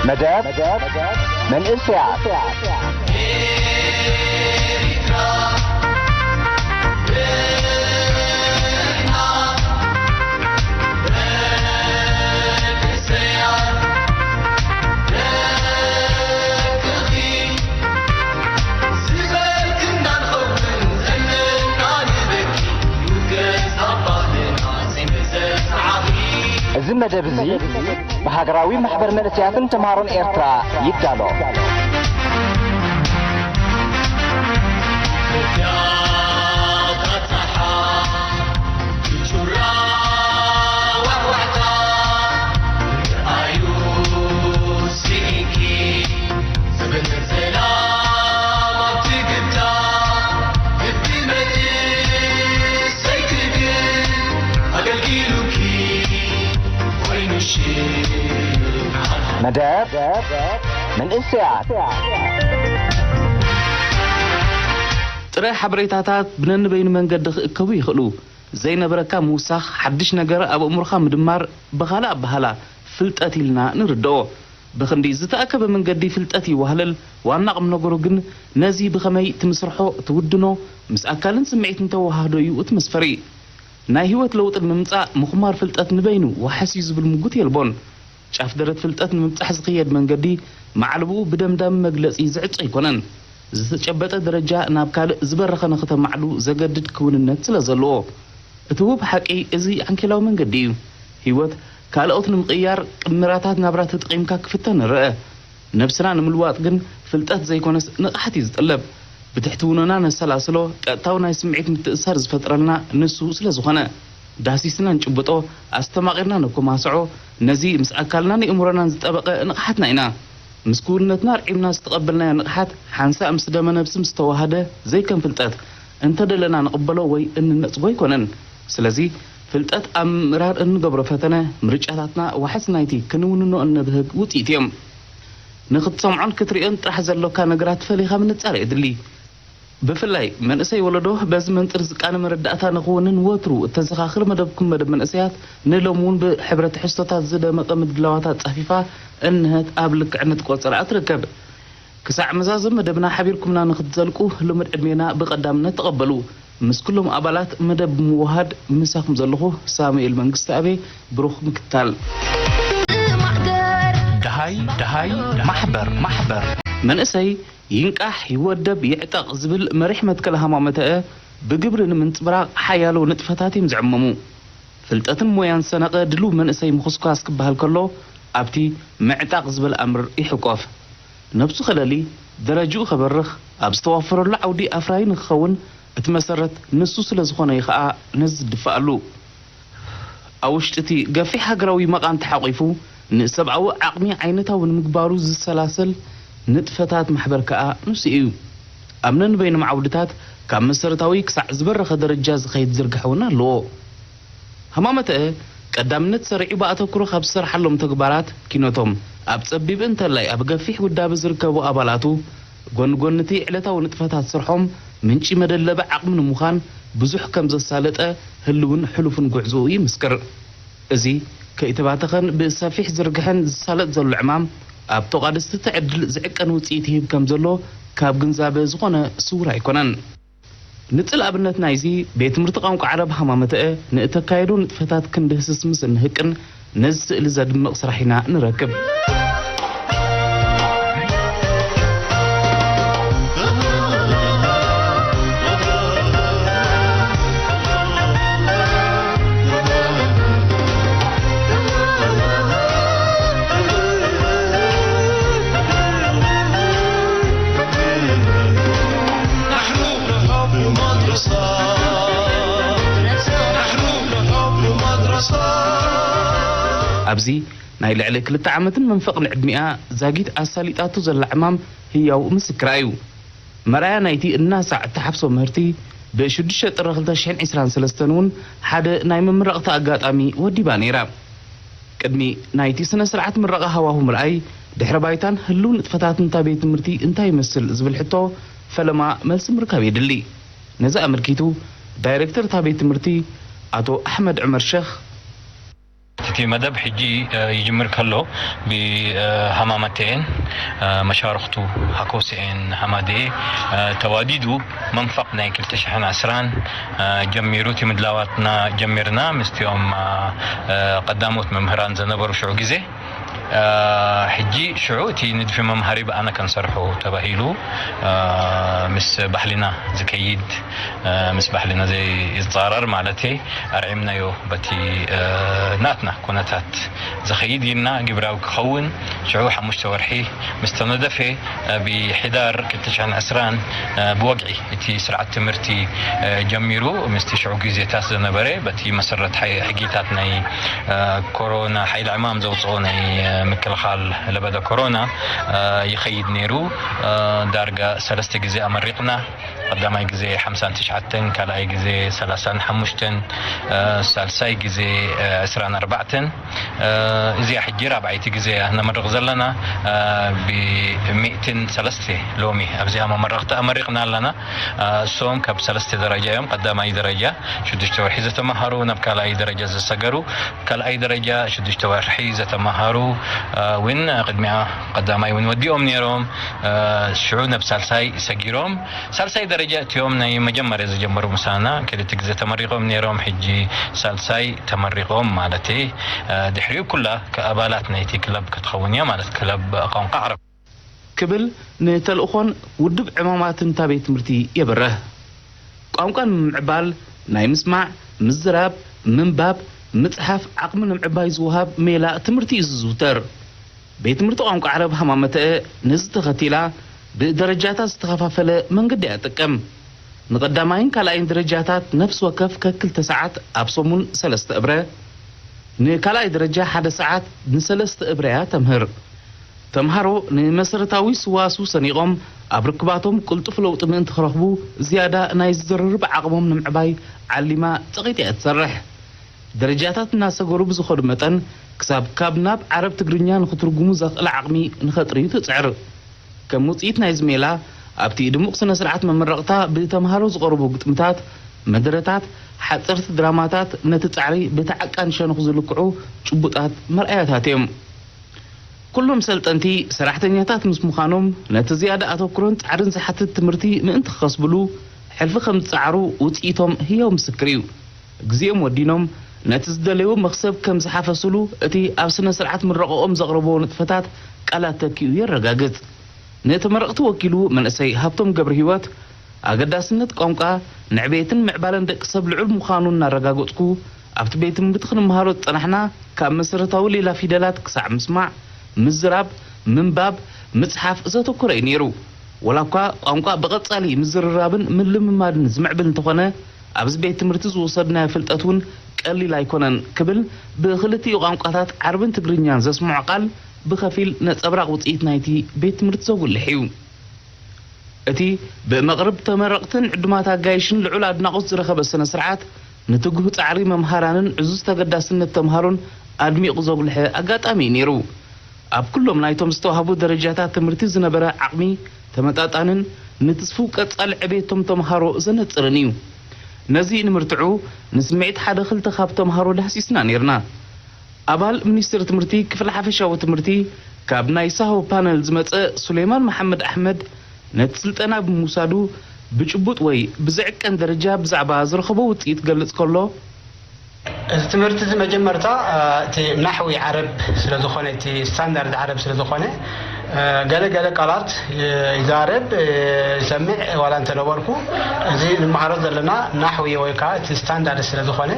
መደብ መንእሰያት። እዚ መደብ እዚ ብሃገራዊ ማሕበር መንእሰያትን ተምሃሮን ኤርትራ ይዳሎ። መደብ መንእሰያት። ጥረ ሓበሬታታት ብነንበይኑ መንገዲ ክእከቡ ይኽእሉ። ዘይነበረካ ምውሳኽ፣ ሓድሽ ነገር ኣብ ኣእምሮኻ ምድማር፣ ብኻልእ ኣበሃህላ ፍልጠት ኢልና ንርድኦ። ብኽንዲ ዝተኣከበ መንገዲ ፍልጠት ይዋህለል፣ ዋና ቁም ነገሩ ግን ነዚ ብኸመይ ትምስርሖ፣ ትውድኖ፣ ምስ ኣካልን ስምዒትን ተወሃህዶ እዩ እቲ መስፈሪ። ናይ ህይወት ለውጢ ንምምጻእ ምኹማር ፍልጠት ንበይኑ ዋሕስ እዩ ዝብል ምጉት የልቦን። ጫፍ ደረት ፍልጠት ንምብጻሕ ዝኽየድ መንገዲ ማዕልብኡ ብደምዳሚ መግለጺ ዝዕጾ ኣይኮነን። ዝተጨበጠ ደረጃ ናብ ካልእ ዝበረኸ ንኽተማዕሉ ዘገድድ ክውንነት ስለ ዘለዎ። እቲ ውብ ሓቂ እዚ ዓንኬላዊ መንገዲ እዩ። ህይወት ካልኦት ንምቕያር ቅምራታት ናብራ ተጠቒምካ ክፍተን ንርአ። ነብስና ንምልዋጥ ግን ፍልጠት ዘይኮነስ ንቕሓት እዩ ዝጠለብ። ብትሕቲ ውኖና ነሰላስሎ፣ ቀጥታዊ ናይ ስምዒት ምትእስሳር ዝፈጥረልና ንሱ ስለ ዝኾነ። ዳህሲስና ንጭብጦ፣ ኣስተማቒርና ነኮማስዖ፣ ነዚ ምስ ኣካልናን ኣእምሮናን ዝጠበቐ ንቕሓትና ኢና። ምስ ክውንነትና ኣርዒምና ዝተቐበልናዮ ንቕሓት፣ ሓንሳእ ምስ ደመ ነብሲ ምስ ተዋሃደ፣ ዘይከም ፍልጠት፣ እንተደለና ንቕበሎ ወይ እንነጽጎ ኣይኮነን። ስለዚ፣ ፍልጠት ኣብ ምምእራር እንገብሮ ፈተነ፣ ምርጫታትና ዋሕስ ናይቲ ክንውንኖ እነብህግ ውጽኢት እዮም። ንኽትሰምዖን ክትርእዮን ጥራሕ ዘሎካ ነገራት ፈሊኻ ምንጻር የድሊ። ብፍላይ መንእሰይ ወለዶ በዚ መንጽር ዝቃነ መረዳእታ ንኽውንን ወትሩ እተዘኻኽር መደብኩም መደብ መንእሰያት ንሎሚ እውን ብሕብረ ትሕዝቶታት ዝደመቐ ምድላዋት ኣጻፊፋ እንሀት ኣብ ልክዕነት ቆጸራኣ ትርከብ። ክሳዕ መዛዘም መደብና ሓቢርኩምና ንኽትዘልቁ ልሙድ ዕድሜና ብቐዳምነት ተቐበሉ። ምስ ኩሎም ኣባላት መደብ ብምውሃድ ምሳኹም ዘለኹ ሳሙኤል መንግስተኣበ። ብሩኽ ምክትታል። ደሃይ ደሃይ ማሕበር ማሕበር መንእሰይ ይንቃሕ፣ ይወደብ፣ ይዕጠቕ ዝብል መሪሕ መትከል ሃማመተአ ብግብሪ ንምንጽብራቕ ሓያሎ ንጥፈታት እዮም ዝዕመሙ። ፍልጠትን ሞያን ዝሰነቐ ድሉው መንእሰይ ምኹስኳስ ክበሃል ከሎ፣ ኣብቲ ምዕጣቕ ዝብል ኣምር ይሕቆፍ። ነብሱ ከለሊ፣ ደረጅኡ ከበርኽ፣ ኣብ ዝተዋፈረሉ ዓውዲ ኣፍራዪ ንክኸውን እቲ መሰረት ንሱ ስለ ዝኾነ እዩ ኸኣ ነዚ ዝድፍኣሉ። ኣብ ውሽጢ እቲ ገፊሕ ሃገራዊ መቓን ተሓቒፉ፣ ንሰብኣዊ ዓቕሚ ዓይነታዊ ንምግባሩ ዝሰላሰል ንጥፈታት ማሕበር ከኣ ንሱ እዩ። ኣብ ነንበይኖም ዓውድታት ካብ መሰረታዊ ክሳዕ ዝበረኸ ደረጃ ዝኸይድ ዝርግሐ እውን ኣለዎ። ሃማመተአ ቀዳምነት ሰሪዑ ብኣተኩሮ ካብ ዝሰርሓሎም ተግባራት ኪነቶም ኣብ ጸቢብ እንተላይ ኣብ ገፊሕ ውዳበ ዝርከቡ ኣባላቱ ጎኒ ጎኒ እቲ ዕለታዊ ንጥፈታት ስርሖም ምንጪ መደለቢ ዓቕሚ ንምዃን ብዙሕ ከም ዘሳለጠ ህልውን ሕሉፍን ጉዕዞኡ ይምስክር። እዚ ከይተባተኸን ብሰፊሕ ዝርግሐን ዝሳለጥ ዘሎ ዕማም ኣብ ተቋደስቲ እቲ ዕድል ዝዕቀን ውጽኢት ይህብ ከም ዘሎ ካብ ግንዛበ ዝኾነ ስዉር ኣይኮነን። ንጽል ኣብነት ናይዚ ቤት ትምህርቲ ቋንቋ ዓረብ ሃማመተአ ንእተካየዶ ንጥፈታት ክንድህስስ ምስ እንህቅን ነዚ ስእሊ ዘድምቕ ስራሕ ኢና ንረክብ። ኣብዚ ናይ ልዕሊ ክልተ ዓመትን መንፈቕን ዕድሚኣ ዛጊት ኣሳሊጣቶ ዘላ ዕማም ህያው ምስክራ እዩ። መርኣያ ናይቲ እናሳዕ እተሓፍሶ ምህርቲ፣ ብ ሽዱሽተ ጥሪ ክልተ ሽሕን ዕስራን ሰለስተን እውን ሓደ ናይ መመረቕታ ኣጋጣሚ ወዲባ ነይራ። ቅድሚ ናይቲ ስነ ስርዓት ምረቓ ሃዋሁ ምርኣይ፣ ድሕረ ባይታን ህልው ንጥፈታትን እታ ቤት ትምህርቲ እንታይ ይመስል ዝብል ሕቶ ፈለማ መልሲ ምርካብ የድሊ። ነዚ ኣመልኪቱ ዳይረክተር እታ ቤት ትምህርቲ ኣቶ ኣሕመድ ዑመር ሸኽ፣ እቲ መደብ ሕጂ ይጅምር ከሎ ብሃማመተኤን መሻርኽቱ ሃኮሰኤን ሃማደኤ ተዋዲዱ መንፈቕ ናይ ክልተ ሽሕን ዕስራን ጀሚሩ እቲ ምድላዋትና ጀሚርና ምስቲኦም ቀዳሞት መምህራን ዘነበሩ ሽዑ ግዜ። ሕጂ ሽዑ እቲ ንድፊ መምሃሪ ብኣነ ከንሰርሑ ተባሂሉ ምስ ባህልና ዝከይድ ምስ ባህልና ዘይፃረር ማለት ኣርዒምናዮ በቲ ናትና ኩነታት ዝኸይድ ኢልና ግብራዊ ክኸውን ሽዑ ሓሙሽተ ወርሒ ምስ ተነደፈ ብሕዳር ክልተ ሽሕን ዕስራን ብወግዒ እቲ ስርዓት ትምህርቲ ጀሚሩ ምስቲ ሽዑ ግዜታት ዝነበረ በቲ መሰረት ሕጊታት ናይ ኮሮና ሓይሊ ዕማም ዘውፅኦ ናይ ምክልኻል ለበዳ ኮሮና ይኸይድ ነይሩ። ዳርጋ ሰለስተ ግዜ ኣመሪቕና። ቀዳማይ ግዜ ሓምሳን ትሽዓተን፣ ካልኣይ ግዜ ሰላሳን ሓሙሽተን፣ ሳልሳይ ግዜ ዕስራን ኣርባዕተን። እዚኣ ሕጂ ራብዓይቲ ግዜ እያ ነመርቕ ዘለና። ብሚእትን ሰለስተ ሎሚ ኣብዚኣ መመረቕቲ ኣመሪቕና ኣለና። እሶም ካብ ሰለስተ ደረጃ እዮም። ቀዳማይ ደረጃ ሽዱሽተ ወርሒ ዘተመሃሩ ናብ ካልኣይ ደረጃ ዘሰገሩ፣ ካልኣይ ደረጃ ሽዱሽተ ወርሒ ዘተመሃሩ እውን ቅድሚያ ቀዳማይ እውን ወዲኦም ነይሮም። ሽዑ ናብ ሳልሳይ ሰጊሮም ሳልሳይ ደረጃ እቲኦም ናይ መጀመርያ ዝጀመሩ ምሳና ክልተ ግዜ ተመሪቖም ነይሮም። ሕጂ ሳልሳይ ተመሪቖም ማለት ድሕሪኡ ኩላ ከኣባላት ናይቲ ክለብ ክትኸውን እያ ማለት ክለብ ቋንቋ ዓረብ። ክብል ንተልእኾን ውድብ ዕማማትን እታ ቤት ትምህርቲ የብርህ። ቋንቋ ንምምዕባል ናይ ምስማዕ፣ ምዝራብ፣ ምንባብ፣ ምጽሓፍ ዓቕሚ ንምዕባይ ዝወሃብ ሜላ ትምህርቲ እዩ ዝዝውተር። ቤት ትምህርቲ ቋንቋ ዓረብ ሃማመተአ ነዚ ተኸቲላ ብደረጃታት ዝተኸፋፈለ መንገዲ እያ ትጥቀም። ንቐዳማይን ካልኣይን ደረጃታት ነፍሲ ወከፍ ከክልተ ሰዓት ኣብ ሰሙን ሰለስተ እብረ፣ ንካልኣይ ደረጃ ሓደ ሰዓት ንሰለስተ እብረ እያ ተምህር። ተምሃሮ ንመሰረታዊ ስዋስው ሰኒቖም ኣብ ርክባቶም ቅልጡፍ ለውጢ ምእንቲ ክረኽቡ ዝያዳ ናይ ዝዝርርብ ዓቕሞም ንምዕባይ ዓሊማ ጸቒጢ እያ ትሰርሕ። ደረጃታት እናሰገሩ ብዝኸዱ መጠን ክሳብ ካብ ናብ ዓረብ ትግርኛ ንኽትርጉሙ ዘኽእል ዓቕሚ ንኸጥርዩ ትጽዕር። ከም ውፅኢት ናይዚ ሜላ ኣብቲ ድሙቕ ስነ ስርዓት መመረቕታ ብተምሃሮ ዝቐርቡ ግጥምታት፣ መደረታት፣ ሓፀርቲ ድራማታት ነቲ ፃዕሪ ብቲ ዓቃን ሸነኹ ዝልክዑ ጭቡጣት መርኣያታት እዮም። ኩሎም ሰልጠንቲ ሰራሕተኛታት ምስ ምዃኖም ነቲ ዝያዳ ኣተኩሮን ፃዕርን ዝሓትት ትምህርቲ ምእንቲ ክኸስብሉ ሕልፊ ከም ዝፀዓሩ ውፅኢቶም ህያው ምስክር እዩ። ግዜኦም ወዲኖም ነቲ ዝደለይዎ መኽሰብ ከም ዝሓፈሱሉ እቲ ኣብ ስነ ስርዓት ምረቐኦም ዘቕረብዎ ንጥፈታት ቃላት ተኪኡ የረጋግጽ። ንተመረቕቲ ወኪሉ መንእሰይ ሃብቶም ገብረሂወት ኣገዳስነት ቋንቋ ንዕቤትን ምዕባለን ደቂ ሰብ ልዑል ምዃኑ እናረጋገጽኩ ኣብቲ ቤት ትምህርቲ ክንመሃሮ ዝጸናሕና ካብ መሰረታዊ ሌላ ፊደላት ክሳዕ ምስማዕ፣ ምዝራብ፣ ምንባብ፣ ምጽሓፍ ዘተኮረ እዩ ነይሩ። ወላ እኳ ቋንቋ ብቐጻሊ ምዝርራብን ምልምማድን ዝምዕብል እንተኾነ ኣብዚ ቤት ትምህርቲ ዝወሰድናዮ ፍልጠት እውን ቀሊል ኣይኮነን ክብል ብኽልቲኡ ቋንቋታት ዓርብን ትግርኛን ዘስምዖ ቃል ብኸፊል ነጸብራቕ ውጽኢት ናይቲ ቤት ትምህርቲ ዘጉልሕ እዩ። እቲ ብመቕርብ ተመረቕትን ዕዱማት ኣጋይሽን ልዑል ኣድናቖት ዝረኸበ ስነ ስርዓት ንትጉህ ጻዕሪ መምሃራንን ዕዙዝ ተገዳስነት ተምሃሮን ኣድሚቑ ዘጉልሐ ኣጋጣሚ እዩ ነይሩ። ኣብ ኩሎም ናይቶም ዝተዋህቡ ደረጃታት ትምህርቲ ዝነበረ ዓቕሚ ተመጣጣንን ንትስፉው ቀጻሊ ዕቤቶም ተምሃሮ ዘነጽርን እዩ። ነዚ ንምርትዑ ንስምዒት ሓደ ክልተ ካብ ተምሃሮ ዳህሲስና ነይርና። ኣባል ሚኒስትሪ ትምህርቲ ክፍሊ ሓፈሻዊ ትምህርቲ ካብ ናይ ሳሆ ፓነል ዝመጸ ሱሌማን መሓመድ ኣሕመድ ነቲ ስልጠና ብምውሳዱ ብጭቡጥ ወይ ብዝዕቀን ደረጃ ብዛዕባ ዝረኸቦ ውጽኢት ክገልጽ ከሎ፣ እዚ ትምህርቲ እዚ መጀመርታ እቲ ናሕዊ ዓረብ ስለ ዝኾነ እቲ ስታንዳርድ ዓረብ ስለ ዝኾነ ገለ ገለ ቃላት ይዛረብ ይሰምዕ ዋላ እንተነበርኩ እዚ ንመሃሮ ዘለና ናሕዊ ወይ ከዓ እቲ ስታንዳርድ ስለ ዝኾነ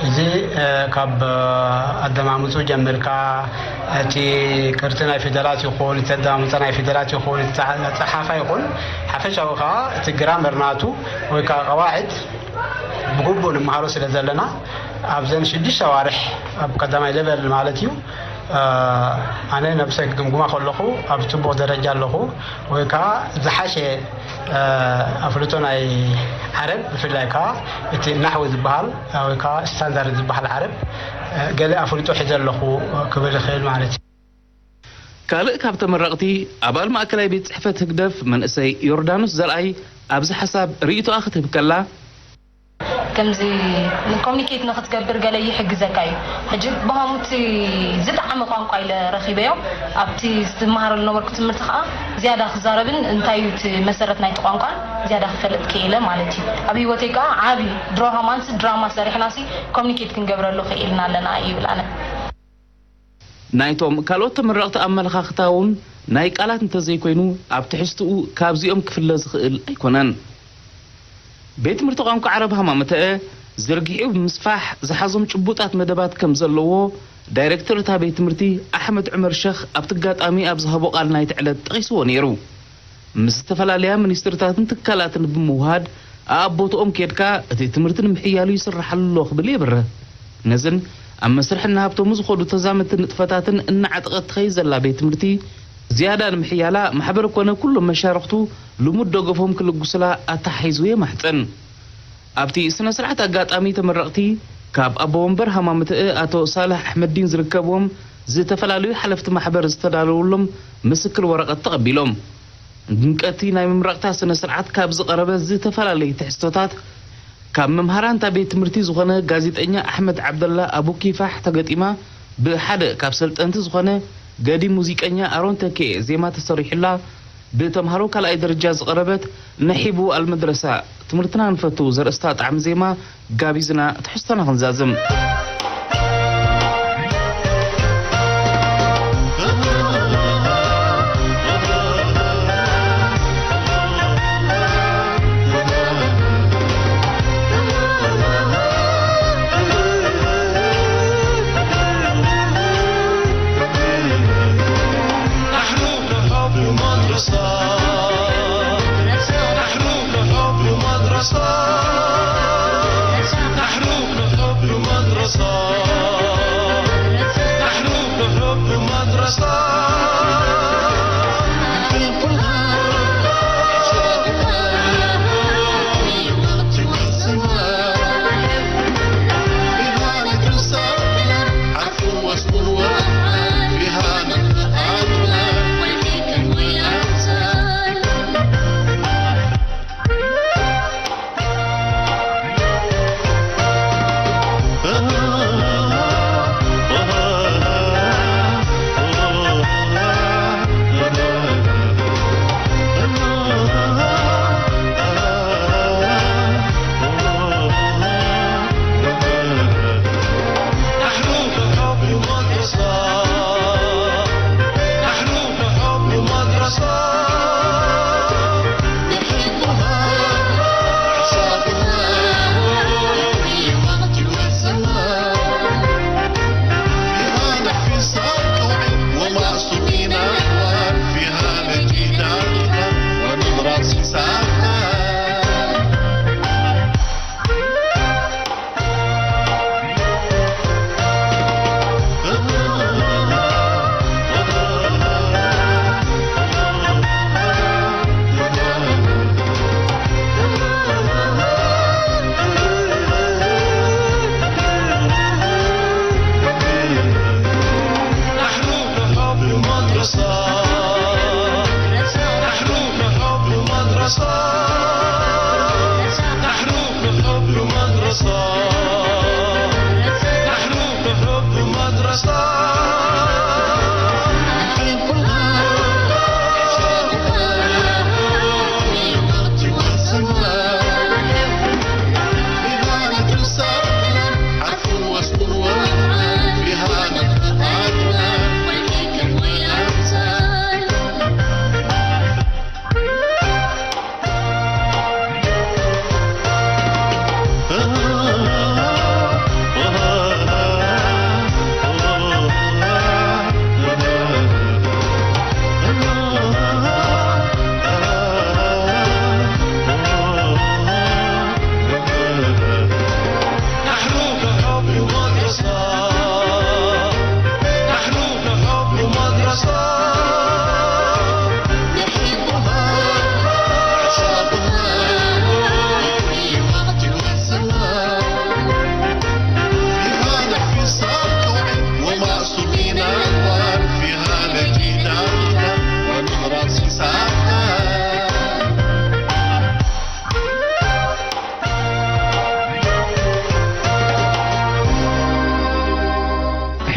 እዚ ካብ ኣደማምፁ ጀምርካ እቲ ቅርፂ ናይ ፊደላት ይኹን እቲ ኣደማምፃ ናይ ፊደላት ይኹን እቲ ፀሓፋ ይኹን ሓፈሻዊ ከዓ እቲ ግራመር ናቱ ወይ ከዓ ቀዋዕድ ብግቡእ ንመሃሮ ስለ ዘለና ኣብዘን ሽዱሽተ ኣዋርሕ ኣብ ቀዳማይ ለቨል ማለት እዩ ኣነ ነብሰይ ክግምግማ ከለኹ ኣብ ፅቡቕ ደረጃ ኣለኹ ወይ ከዓ ዝሓሸ ኣፍልጦ ናይ ዓረብ ብፍላይ ከዓ እቲ ናሕዊ ዝበሃል ወይ ከዓ ስታንዳርድ ዝበሃል ዓረብ ገለ ኣፍልጦ ሒዘ ኣለኹ ክብል ይኽእል ማለት እዩ። ካልእ ካብ ተመረቕቲ ኣባል ማእከላይ ቤት ፅሕፈት ህግደፍ መንእሰይ ዮርዳኖስ ዘርኣይ ኣብዚ ሓሳብ ርእይቶኣ ክትህብ ከላ፣ ከምዚ ንኮሚኒኬት ንክትገብር ገለ ይሕግዘካ እዩ። ሕጂ ብሃሙቲ ዝጠዓመ ቋንቋ ኢለ ረኺበዮ። ኣብቲ ዝመሃረሉ ነበርኩ ትምህርቲ ከዓ ዝያዳ ክዛረብን እንታይ እዩ እቲ መሰረት ናይቲ ቋንቋን ዝያዳ ክፈልጥ ክኢለ ማለት እዩ። ኣብ ህይወተይ ከዓ ዓቢ ድራማንስ ድራማ ሰሪሕናሲ ኮሚኒኬት ክንገብረሉ ክኢልና ኣለና ይብል ኣነ። ናይቶም ካልኦት ተመረቕቲ ኣመለኻኽታ እውን ናይ ቃላት እንተዘይኮይኑ ኣብ ትሕዝትኡ ካብዚኦም ክፍለ ዝኽእል ኣይኮነን። ቤት ትምህርቲ ቋንቋ ዓረብ ሃማመተአ ዘርጊሑ ብምስፋሕ ዝሓዞም ጭቡጣት መደባት ከም ዘለዎ ዳይሬክተር እታ ቤት ትምህርቲ ኣሕመድ ዑመር ሸኽ ኣብቲ ኣጋጣሚ ኣብ ዝሃቦ ቃል ናይቲ ዕለት ጠቒስዎ ነይሩ። ምስ ዝተፈላለያ ሚኒስትርታትን ትካላትን ብምውሃድ ኣኣብ ቦትኦም ኬድካ እቲ ትምህርቲ ንምሕያሉ ይስርሓሉ ኣሎ ክብል የብርህ። ነዝን ኣብ መስርሕ እናሃብተሙ ዝኸዱ ተዛመድቲ ንጥፈታትን እናዓጠቐት ትኸይድ ዘላ ቤት ትምህርቲ ዝያዳ ንምሕያላ ማሕበር ኮነ ኩሎም መሻርኽቱ ልሙድ ደገፎም ክልግሱላ ኣተሓሒዙ የማሕጽን። ኣብቲ ስነ ስርዓት ኣጋጣሚ ተመረቕቲ ካብ ኣቦ ወንበር ሃማመተአ ኣቶ ሳልሕ ኣሕመዲን ዝርከብዎም ዝተፈላለዩ ሓለፍቲ ማሕበር ዝተዳለወሎም ምስክር ወረቐት ተቐቢሎም። ድምቀቲ ናይ ምምረቕታ ስነ ስርዓት ካብ ዝቐረበ ዝተፈላለዩ ትሕዝቶታት ካብ መምሃራን እታ ቤት ትምህርቲ ዝኾነ ጋዜጠኛ ኣሕመድ ዓብደላ ኣቡኪፋሕ ተገጢማ ብሓደ ካብ ሰልጠንቲ ዝኾነ ገዲ ሙዚቀኛ ኣሮን ተኬ ዜማ ተሰሪሑላ ብተምሃሮ ካልኣይ ደረጃ ዝቐረበት ነሒቡ ኣልመድረሳ ትምህርትና ንፈቱ ዘርእስታ ጣዕሚ ዜማ ጋቢዝና ትሕዝቶና ክንዛዝም።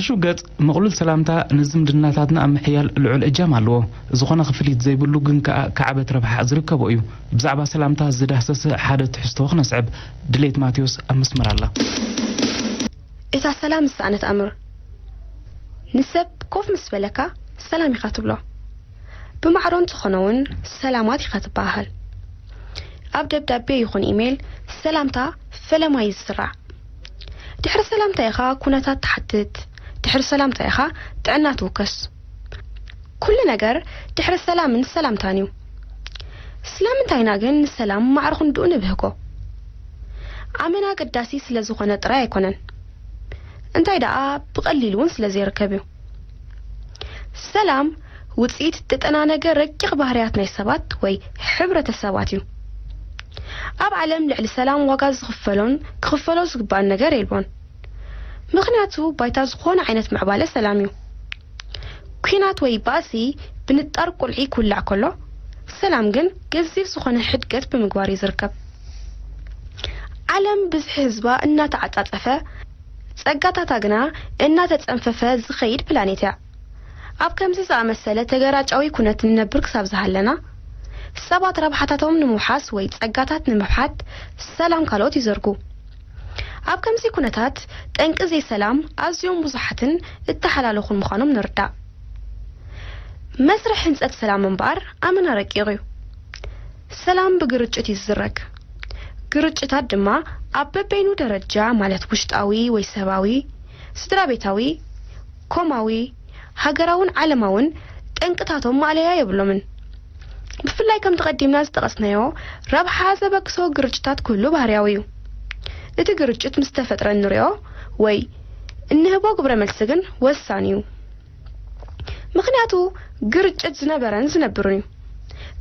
ሽው ገጽ፣ ምቕሉል ሰላምታ ንዝምድናታትና ኣብ ምሕያል ልዑል እጃም ኣለዎ። ዝኾነ ክፍሊት ዘይብሉ ግን ከኣ ከዓበት ረብሓ ዝርከቦ እዩ። ብዛዕባ ሰላምታ ዝዳህሰሰ ሓደ ትሕዝቶ ክነስዕብ። ድሌት ማቴዎስ ኣብ መስመር ኣላ። እታ ሰላም ዝሰኣነት ኣምር፣ ንሰብ ኮፍ ምስ በለካ ሰላም ኢኻ ትብሎ። ብማዕዶ እንተኾነ እውን ሰላማት ኢኻ ትበሃሃል። ኣብ ደብዳቤ ይኹን ኢሜይል ሰላምታ ፈለማ እዩ ዝስራዕ። ድሕሪ ሰላምታ ኢኻ ኩነታት ትሓትት። ድሕሪ ሰላምታ ኢኻ ጥዕና ትውከስ። ኩሉ ነገር ድሕሪ ሰላምን ሰላምታን እዩ። ስለምንታይ ኢና ግን ንሰላም ማዕረ ክንድኡ ንብህጎ? ኣመና ኣገዳሲ ስለ ዝኾነ ጥራይ ኣይኮነን፣ እንታይ ደኣ ብቐሊሉ እውን ስለ ዘይርከብ እዩ። ሰላም ውጽኢት እተጠናነገ ረቂቕ ባህርያት ናይ ሰባት ወይ ሕብረተሰባት እዩ። ኣብ ዓለም ልዕሊ ሰላም ዋጋ ዝኽፈሎን ክኽፈሎ ዝግባእን ነገር የልቦን። ምኽንያቱ ባይታ ዝኾነ ዓይነት ምዕባለ ሰላም እዩ። ኲናት ወይ ባእሲ ብንጣር ቁልዒ ክውላዕ ከሎ፣ ሰላም ግን ገዚፍ ዝኾነ ሕድገት ብምግባር እዩ ዝርከብ። ዓለም ብዝሒ ህዝባ እናተዓጻጸፈ፣ ጸጋታታ ግና እናተጸንፈፈ ዝኸይድ ፕላኔት እያ። ኣብ ከምዚ ዝኣመሰለ ተገራጫዊ ኩነት ንነብር ክሳብ ዝሃለና፣ ሰባት ረብሓታቶም ንምውሓስ ወይ ጸጋታት ንምፍሓት ሰላም ካልኦት ይዘርጉ። ኣብ ከምዚ ኩነታት፣ ጠንቂ ዘይሰላም ኣዝዮም ብዙሓትን እተሓላለኹን ምዃኖም ንርዳእ። መስርሕ ህንጸት ሰላም እምበኣር ኣመና ረቂቕ እዩ። ሰላም ብግርጭት እዩ ዝዝረግ። ግርጭታት ድማ ኣብ በበይኑ ደረጃ፣ ማለት ውሽጣዊ ወይ ሰባዊ፣ ስድራ ቤታዊ፣ ኮማዊ፣ ሃገራውን ዓለማውን ጠንቅታቶም ማእለያ የብሎምን። ብፍላይ ከምቲ ቀዲምና ዝጠቐስናዮ፣ ረብሓ ዘበግሶ ግርጭታት ክህሉ ባህርያዊ እዩ። እቲ ግርጭት ምስ ተፈጥረ እንሪኦ ወይ እንህቦ ግብረ መልሲ ግን ወሳኒ እዩ። ምኽንያቱ ግርጭት ዝነበረን ዝነብርን እዩ።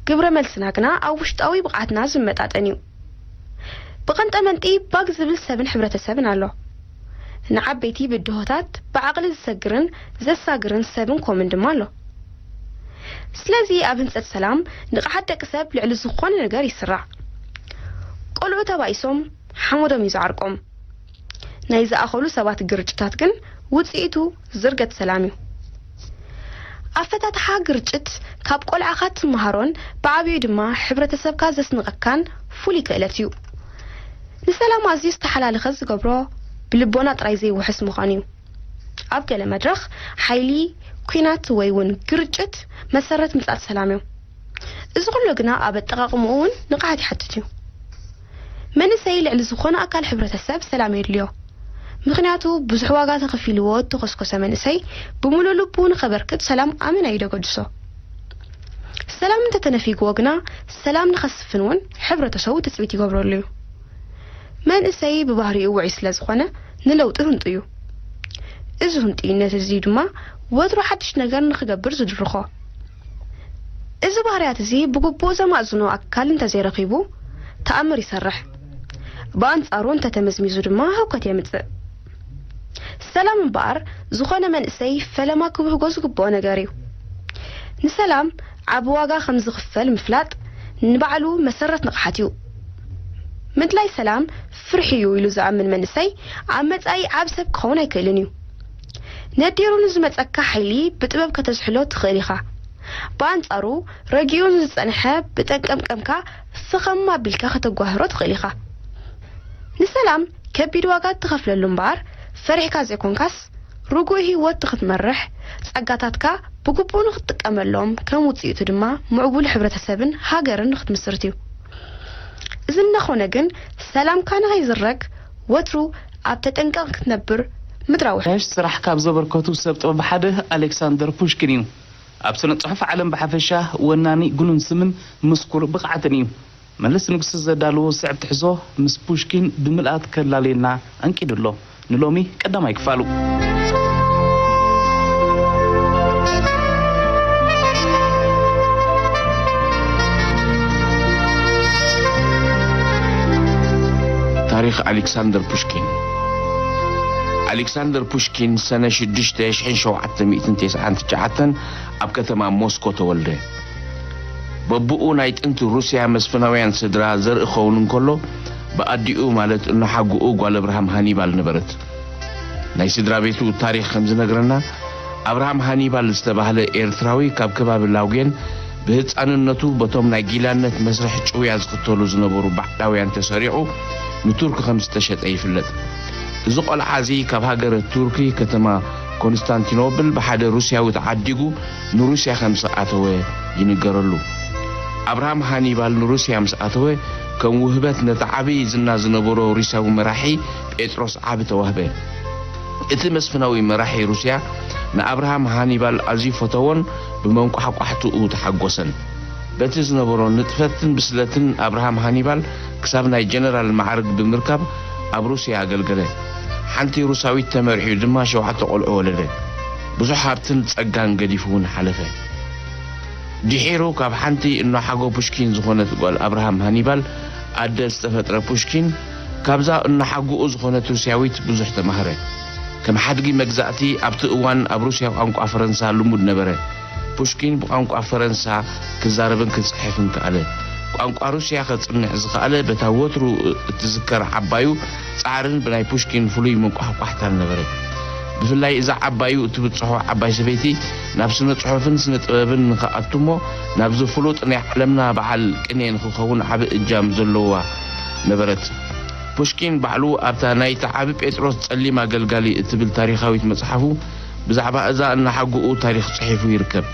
ግብረ መልስና ግና ኣብ ውሽጣዊ ብቕዓትና ዝመጣጠን እዩ። ብቐንጠመንጢ ባግ ዝብል ሰብን ሕብረተሰብን ኣሎ። ንዓበይቲ ብድሆታት ብዓቕሊ ዝሰግርን ዘሳግርን ሰብን ኮምን ድማ ኣሎ። ስለዚ ኣብ ህንጸት ሰላም ንቕሓት ደቂ ሰብ ልዕሊ ዝኾነ ነገር ይስራዕ። ቆልዑ ተባኢሶም ሓመዶም እዩ ዝዓርቆም። ናይ ዝኣኸሉ ሰባት ግርጭታት ግን ውጽኢቱ ዝርገት ሰላም እዩ። ኣፈታትሓ ግርጭት ካብ ቆልዓኻ ትመሃሮን ብዓብዩ ድማ ሕብረተሰብካ ዘስንቐካን ፍሉይ ክእለት እዩ። ንሰላም ኣዝዩ ዝተሓላለኸ ዝገብሮ ብልቦና ጥራይ ዘይውሕስ ምዃኑ እዩ። ኣብ ገለ መድረኽ ሓይሊ፣ ኲናት ወይ እውን ግርጭት መሰረት ምጽኣት ሰላም እዩ። እዚ ኩሉ ግና ኣብ ኣጠቓቕምኡ እውን ንቕሓት ይሓትት እዩ። መንእሰይ ልዕሊ ዝኾነ ኣካል ሕብረተሰብ ሰላም የድልዮ። ምኽንያቱ ብዙሕ ዋጋ ተኸፊልዎ እተኾስኮሰ መንእሰይ ብምሉእ ልቡ ንኸበርክት ሰላም ኣመና እዩ ደገድሶ። ሰላም እንተተነፊግዎ ግና ሰላም ንኸስፍን እውን ሕብረተሰቡ ትጽቢት ይገብረሉ እዩ። መንእሰይ ብባህሪኡ ውዑይ ስለ ዝኾነ ንለውጢ ህንጡ እዩ። እዚ ህንጡይነት እዚ ድማ ወትሩ ሓድሽ ነገር ንኽገብር ዝድርኾ። እዚ ባህርያት እዚ ብግቡእ ዘማእዝኖ ኣካል እንተዘይረኺቡ ተኣምር ይሰርሕ። ብኣንጻሩ እንተተመዝሚዙ ድማ ህውከት የምጽእ። ሰላም እምበኣር ዝኾነ መንእሰይ ፈለማ ክብህጎ ዝግብኦ ነገር እዩ። ንሰላም ዓቢ ዋጋ ከም ዝኽፈል ምፍላጥ ንባዕሉ መሰረት ንቕሓት እዩ። ምድላይ ሰላም ፍርሒ እዩ ኢሉ ዝኣምን መንእሰይ ኣብ መጻኢ ዓቢ ሰብ ክኸውን ኣይክእልን እዩ። ነዲሩ ንዝመጸካ ሓይሊ ብጥበብ ከተዝሕሎ ትኽእል ኢኻ። ብኣንጻሩ ረጊኡ ንዝጸንሐ ብጠንቀምቀምካ ፈኸም ኣቢልካ ከተጓህሮ ትኽእል ኢኻ። ንሰላም ከቢድ ዋጋ እትኸፍለሉ እምበኣር ፈሪሕካ ዘይኮንካስ ርጉእ ህይወት ንኽትመርሕ ጸጋታትካ ብግቡእ ንኽትጥቀመሎም ከም ውጽኢቱ ድማ ምዕቡል ሕብረተሰብን ሃገርን ንኽትምስርት እዩ። እዚ እናኾነ ግን ሰላምካ ንኸይዝረግ ወትሩ ኣብ ተጠንቀቕ ክትነብር ምድራዊ ሽ ስራሕ ካብ ዘበርከቱ ሰብ ጥበብ ሓደ ኣሌክሳንደር ፑሽኪን እዩ። ኣብ ስነ ጽሑፍ ዓለም ብሓፈሻ ወናኒ ግኑን ስምን ምስኩር ብቕዓትን እዩ። መለስ ንጉስ ዘዳለዎ ስዕብ ትሕዞ ምስ ፑሽኪን ብምልኣት ከላልየና ኣንቂዱ ኣሎ። ንሎሚ ቀዳማይ ክፋሉ። ታሪኽ ኣሌክሳንደር ፑሽኪን። ኣሌክሳንደር ፑሽኪን ሰነ ሽዱሽተ ሽሕን ሸውዓተ ሚእትን ተስዓን ትሽዓተን ኣብ ከተማ ሞስኮ ተወልደ። በብኡ ናይ ጥንቲ ሩስያ መስፍናውያን ስድራ ዘርኢ ክኸውን እንከሎ፣ ብኣዲኡ ማለት እኖሓጉኡ ጓል ኣብርሃም ሃኒባል ነበረት። ናይ ስድራ ቤቱ ታሪኽ ከም ዝነግረና፣ ኣብርሃም ሃኒባል ዝተባህለ ኤርትራዊ ካብ ከባቢ ላውጌን ብህጻንነቱ በቶም ናይ ጊላነት መስርሕ ጭውያ ዝኽተሉ ዝነበሩ ባዕዳውያን ተሰሪቑ ንቱርክ ከም ዝተሸጠ ይፍለጥ። እዚ ቆልዓ እዚ ካብ ሃገረ ቱርኪ ከተማ ኮንስታንቲኖብል ብሓደ ሩስያዊ ተዓዲጉ ንሩስያ ከም ዝኣተወ ይንገረሉ። ኣብርሃም ሃኒባል ንሩስያ ምስ ኣተወ ከም ውህበት ነቲ ዓብዪ ዝና ዝነበሮ ሩስያዊ መራሒ ጴጥሮስ ዓቢ ተዋህበ። እቲ መስፍናዊ መራሒ ሩስያ ንኣብርሃም ሃኒባል ኣዝዩ ፈተዎን ብመንቋሕቋሕትኡ ተሓጎሰን። በቲ ዝነበሮ ንጥፈትን ብስለትን ኣብርሃም ሃኒባል ክሳብ ናይ ጀነራል ማዕርግ ብምርካብ ኣብ ሩስያ ኣገልገለ። ሓንቲ ሩሳዊት ተመርዕዩ ድማ ሸውዓተ ቆልዑ ወለደ። ብዙሕ ሃብትን ጸጋን ገዲፉ እውን ሓለፈ። ድሒሩ ካብ ሓንቲ እኖሓጎ ፑሽኪን ዝኾነት ጓል ኣብርሃም ሃኒባል ኣደ ዝተፈጥረ ፑሽኪን ካብዛ እኖሓጎኡ ዝኾነት ሩስያዊት ብዙሕ ተማህረ። ከም ሓድጊ መግዛእቲ ኣብቲ እዋን ኣብ ሩስያ ቋንቋ ፈረንሳ ልሙድ ነበረ። ፑሽኪን ብቋንቋ ፈረንሳ ክዛረብን ክጽሕፍን ከኣለ። ቋንቋ ሩስያ ከጽንዕ ዝኸኣለ በታ ወትሩ እትዝከር ዓባዩ ጻዕርን ብናይ ፑሽኪን ፍሉይ መንቋሕቋሕታን ነበረ። ብፍላይ እዛ ዓባዩ እትብጽሖ ዓባይ ሰበይቲ ናብ ስነ ጽሑፍን ስነ ጥበብን ንኽኣቱ እሞ ናብዚ ፍሉጥ ናይ ዓለምና በዓል ቅኔ ንኽኸውን ዓቢ እጃም ዘለዋ ነበረት። ፑሽኪን ባዕሉ ኣብታ ናይቲ ዓቢ ጴጥሮስ ጸሊም ኣገልጋሊ እትብል ታሪኻዊት መጽሓፉ ብዛዕባ እዛ እናሓጉኡ ታሪኽ ጽሒፉ ይርከብ።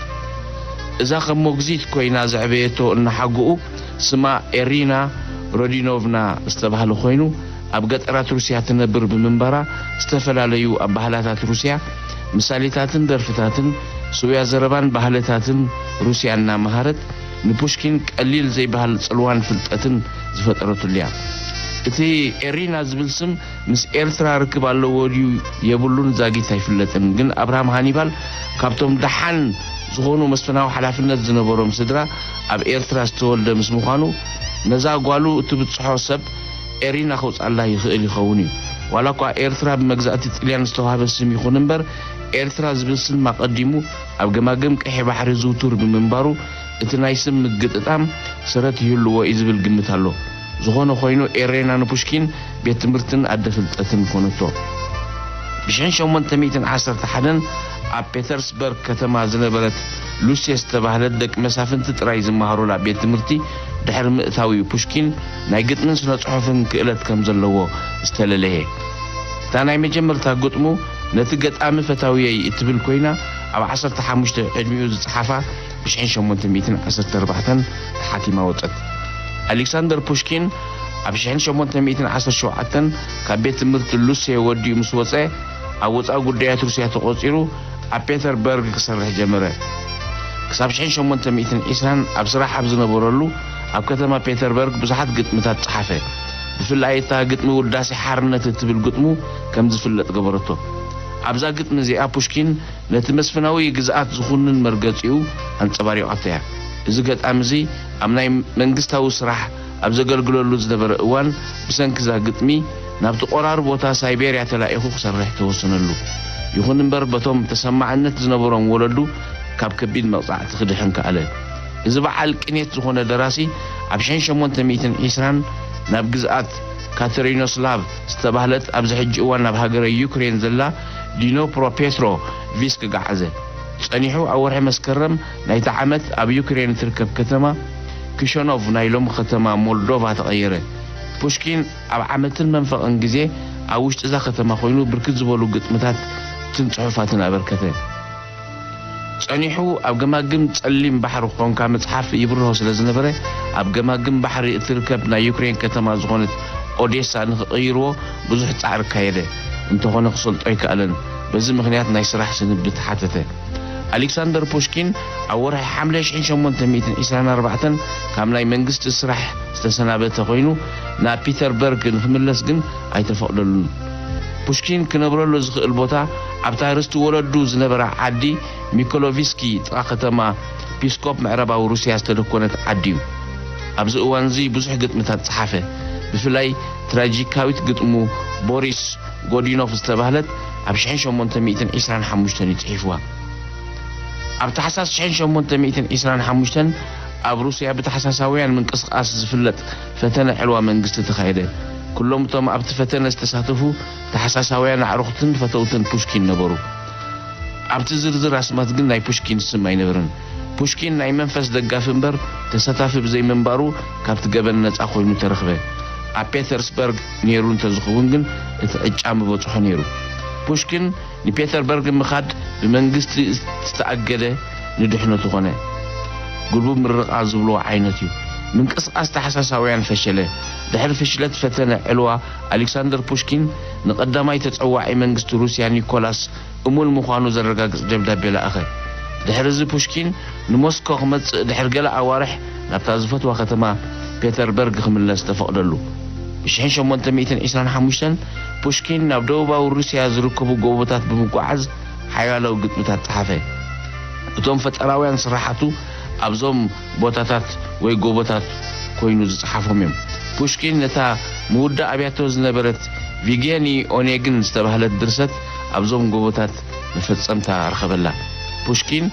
እዛ ከም ሞግዚት ኮይና ዘዕበየቶ እናሓጉኡ ስማ ኤሪና ሮዲኖቭና ዝተባህለ ኮይኑ ኣብ ገጠራት ሩስያ ትነብር ብምንባራ ዝተፈላለዩ ኣባህላታት ሩስያ ምሳሌታትን ደርፍታትን ስውያ ዘረባን ባህልታትን ሩስያ እናመሃረት ንፑሽኪን ቀሊል ዘይበሃል ጽልዋን ፍልጠትን ዝፈጠረትሉ እያ። እቲ ኤሪና ዝብል ስም ምስ ኤርትራ ርክብ ኣለዎ ድዩ የብሉን ዛጊት ኣይፍለጥን። ግን ኣብርሃም ሃኒባል ካብቶም ደሓን ዝኾኑ መስፍናዊ ሓላፍነት ዝነበሮም ስድራ ኣብ ኤርትራ ዝተወልደ ምስ ምዃኑ ነዛ ጓሉ እትብጽሖ ሰብ ኤሪና ከውጻላ ይኽእል ይኸውን እዩ። ዋላ እኳ ኤርትራ ብመግዛእቲ ጥልያን ዝተዋህበ ስም ይኹን እምበር ኤርትራ ዝብል ስም ኣቐዲሙ ኣብ ገማግም ቀይሕ ባሕሪ ዝውቱር ብምንባሩ እቲ ናይ ስም ምግጥጣም ሰረት ይህልዎ እዩ ዝብል ግምት ኣሎ። ዝኾነ ኮይኑ ኤሬና ንፑሽኪን ቤት ትምህርትን ኣደ ፍልጠትን ኮነቶ። ብ ሸሞንተ ሚእትን ዓሰርተ ሓደን ኣብ ፔተርስበርግ ከተማ ዝነበረት ሉሴ ዝተባህለት ደቂ መሳፍንቲ ጥራይ ዝመሃሩላ ቤት ትምህርቲ ድሕሪ ምእታዊ ፑሽኪን ናይ ግጥምን ስነ ጽሑፍን ክእለት ከም ዘለዎ ዝተለለየ። እታ ናይ መጀመርታ ግጥሙ ነቲ ገጣሚ ፈታውየይ እትብል ኮይና ኣብ ዓሰርተ ሓሙሽተ ዕድሚኡ ዝጸሓፋ ብ ሸሞንተ ሚእትን ዓሰርተ ኣርባዕተን ተሓቲማ ወጸት። ኣሌክሳንደር ፑሽኪን ኣብ ሸሞንተ ሚእትን ዓሰርተ ሸውዓተን ካብ ቤት ትምህርቲ ሉሴ ወዲኡ ምስ ወጸ ኣብ ወጻኢ ጉዳያት ሩስያ ተቖጺሩ ኣብ ፔተርበርግ ክሰርሕ ጀመረ። ክሳብ ሸሞንተ ሚእትን ዕስራን ኣብ ስራሕ ኣብ ዝነበረሉ ኣብ ከተማ ፔተርበርግ ብዙሓት ግጥምታት ጸሓፈ። ብፍላይ እታ ግጥሚ ውዳሴ ሓርነት እትብል ግጥሙ ከም ዝፍለጥ ገበረቶ። ኣብዛ ግጥሚ እዚኣ ፑሽኪን ነቲ መስፍናዊ ግዝኣት ዝኹንን መርገጺኡ ኣንጸባሪቓቶ እያ። እዚ ገጣሚ እዚ ኣብ ናይ መንግስታዊ ስራሕ ኣብ ዘገልግለሉ ዝነበረ እዋን ብሰንኪ እዛ ግጥሚ ናብቲ ቆራሪ ቦታ ሳይቤርያ ተላኢኹ ክሰርሕ ተወሰነሉ። ይኹን እምበር በቶም ተሰማዕነት ዝነበሮም ወለዱ ካብ ከቢድ መቕጻዕቲ ክድሕን ከኣለ። እዚ በዓል ቅኔት ዝኾነ ደራሲ ኣብ ሸሞንተ ሚእትን ዕስራን ናብ ግዝኣት ካተሪኖስላቭ ዝተባህለት ኣብዚ ሕጂ እዋን ኣብ ሃገረ ዩክሬን ዘላ ዲኖፕሮፔትሮቪስክ ገዓዘ። ጸኒሑ ኣብ ወርሒ መስከረም ናይቲ ዓመት ኣብ ዩክሬን እትርከብ ከተማ ክሸኖቭ ናይ ሎሚ ከተማ ሞልዶቫ ተቐየረ። ፑሽኪን ኣብ ዓመትን መንፈቕን ግዜ ኣብ ውሽጢ እዛ ከተማ ኮይኑ ብርክት ዝበሉ ግጥምታትን ጽሑፋትን ኣበርከተ። ጸኒሑ ኣብ ገማግም ጸሊም ባሕሪ ኾንካ ምጽሓፍ ይብርሆ ስለ ዝነበረ ኣብ ገማግም ባሕሪ እትርከብ ናይ ዩክሬን ከተማ ዝኾነት ኦዴሳ ንኽቕይርዎ ብዙሕ ጻዕሪ ኣካየደ። እንተኾነ ክሰልጦ ኣይከኣለን። በዚ ምኽንያት ናይ ስራሕ ስንብት ሓተተ። ኣሌክሳንደር ፑሽኪን ኣብ ወርሒ ሓምለ ሸሞንተ ሚእትን ዕስራን ኣርባዕተን ካብ ናይ መንግስቲ ስራሕ ዝተሰናበተ ኮይኑ ናብ ፒተርበርግ ንኽምለስ ግን ኣይተፈቕደሉን። ፑሽኪን ክነብረሉ ዝኽእል ቦታ ኣብታ ርስቲ ወለዱ ዝነበራ ዓዲ ሚኮሎቪስኪ ጥቓ ከተማ ፒስኮፕ ምዕራባዊ ሩስያ ዝተደኮነት ዓዲ እዩ። ኣብዚ እዋን እዚ ብዙሕ ግጥምታት ጸሓፈ። ብፍላይ ትራጂካዊት ግጥሙ ቦሪስ ጎዲኖፍ ዝተባህለት ኣብ ሸሞንተ ሚእትን ዕስራን ሓሙሽተን እዩ ጽሒፍዋ። ኣብ ታሕሳስ ሸሞንተ ሚእትን ዕስራን ሓሙሽተን ኣብ ሩስያ ብታሕሳሳውያን ምንቅስቓስ ዝፍለጥ ፈተነ ዕልዋ መንግስቲ ተኻየደ። ኩሎም እቶም ኣብቲ ፈተነ ዝተሳተፉ ተሓሳሳውያን ኣዕሩኽትን ፈተውትን ፑሽኪን ነበሩ። ኣብቲ ዝርዝር ኣስማት ግን ናይ ፑሽኪን ስም ኣይነበረን። ፑሽኪን ናይ መንፈስ ደጋፊ እምበር ተሳታፊ ብዘይምንባሩ ካብቲ ገበን ነጻ ኮይኑ ተረኽበ። ኣብ ፔተርስበርግ ነይሩ እንተዝኸውን ግን እቲ ዕጫ ምበጽሖ ነይሩ። ፑሽኪን ንፔተርበርግ ምኻድ ብመንግስቲ ዝተኣገደ ንድሕነቱ ኾነ። ግቡብ ምርቓ ዝብልዎ ዓይነት እዩ። ምንቅስቓስ ተሓሳሳውያን ፈሸለ። ድሕሪ ፍሽለት ፈተነ ዕልዋ ኣሌክሳንደር ፑሽኪን ንቐዳማይ ተጸዋዒ መንግስቲ ሩስያ ኒኮላስ እሙን ምዃኑ ዘረጋግጽ ደብዳቤ ለኣኸ። ድሕሪ እዚ ፑሽኪን ንሞስኮ ክመጽእ ድሕሪ ገለ ኣዋርሕ ናብታ ዝፈትዋ ከተማ ፔተርበርግ ክምለስ ተፈቕደሉ። ብ ሸሞንተ ሚእትን ዕስራን ሓሙሽተን ፑሽኪን ናብ ደቡባዊ ሩስያ ዝርከቡ ጎቦታት ብምጉዓዝ ሓያሎ ግጥምታት ጸሓፈ። እቶም ፈጠራውያን ስራሓቱ ኣብዞም ቦታታት ወይ ጎቦታት ኮይኑ ዝጸሓፎም እዮም። ፑሽኪን ነታ ምውዳእ ኣብያቶ ዝነበረት ቪጌኒ ኦኔግን ዝተባህለት ድርሰት ኣብዞም ጎቦታት መፈጸምታ ረኸበላ። ፑሽኪን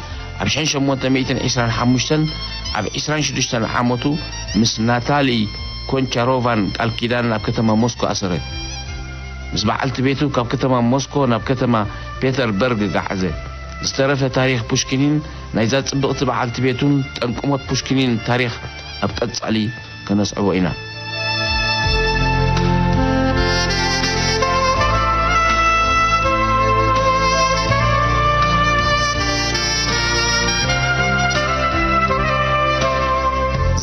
ኣብ ሸሞንተ ሚእትን ዕስራን ሓሙሽተን ኣብ ዕስራን ሽዱሽተን ዓመቱ ምስ ናታሊ ኮንቻሮቫን ቃል ኪዳን ኣብ ከተማ ሞስኮ ኣሰረ። ምስ በዓልቲ ቤቱ ካብ ከተማ ሞስኮ ናብ ከተማ ፔተርበርግ ገዓዘ። ዝተረፈ ታሪኽ ፑሽኪንን ናይዛ ጽብቕቲ በዓልቲ ቤቱን ጠንቅሞት ፑሽኪንን ታሪኽ ኣብ ቀጻሊ ከነስዕቦ ኢና።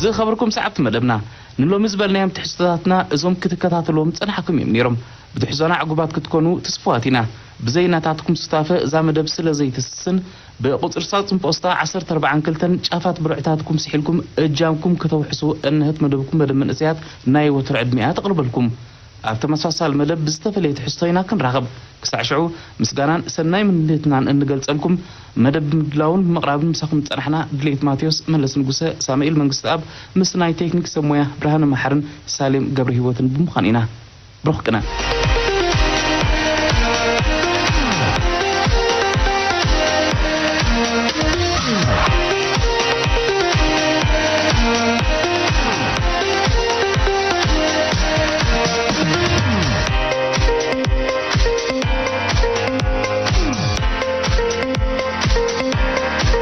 ዝኸበርኩም ሰዓብቲ መደብና፣ ንሎሚ ዝበልናዮም ትሕዝቶታትና እዞም ክትከታተልዎም ጸናሕኩም እዮም ነይሮም። ብትሕዞና ዕጉባት ክትኮኑ ትስፉዋት ኢና። ብዘይ ናታትኩም ሱታፈ እዛ መደብ ስለ ዘይትስስን፣ ብቁጽሪ ሳጥን ፖስታ ዓሰርተ ኣርባዓን ክልተን ጫፋት ብርዕታትኩም ስሒልኩም እጃምኩም ከተውሕሱ እንህት መደብኩም መደብ መንእሰያት ናይ ወትሮ ዕድሚኣ ተቕርበልኩም። ኣብ ተመሳሳሊ መደብ ብዝተፈለየ ትሕዝቶ ኢና ክንራኸብ። ክሳዕ ሽዑ ምስጋናን ሰናይ ምንድትናን እንገልጸልኩም፣ መደብ ብምድላውን ብምቕራብን ምሳኹም ዝጸናሕና ድሌት ማቴዎስ፣ መለስ ንጉሰ፣ ሳሙኤል መንግስትኣብ፣ ምስ ናይ ቴክኒክ ሰብ ሞያ ብርሃነ መሓርን ሳሌም ገብረ ህይወትን ብምዃን ኢና። ብሩኽ ቅነ።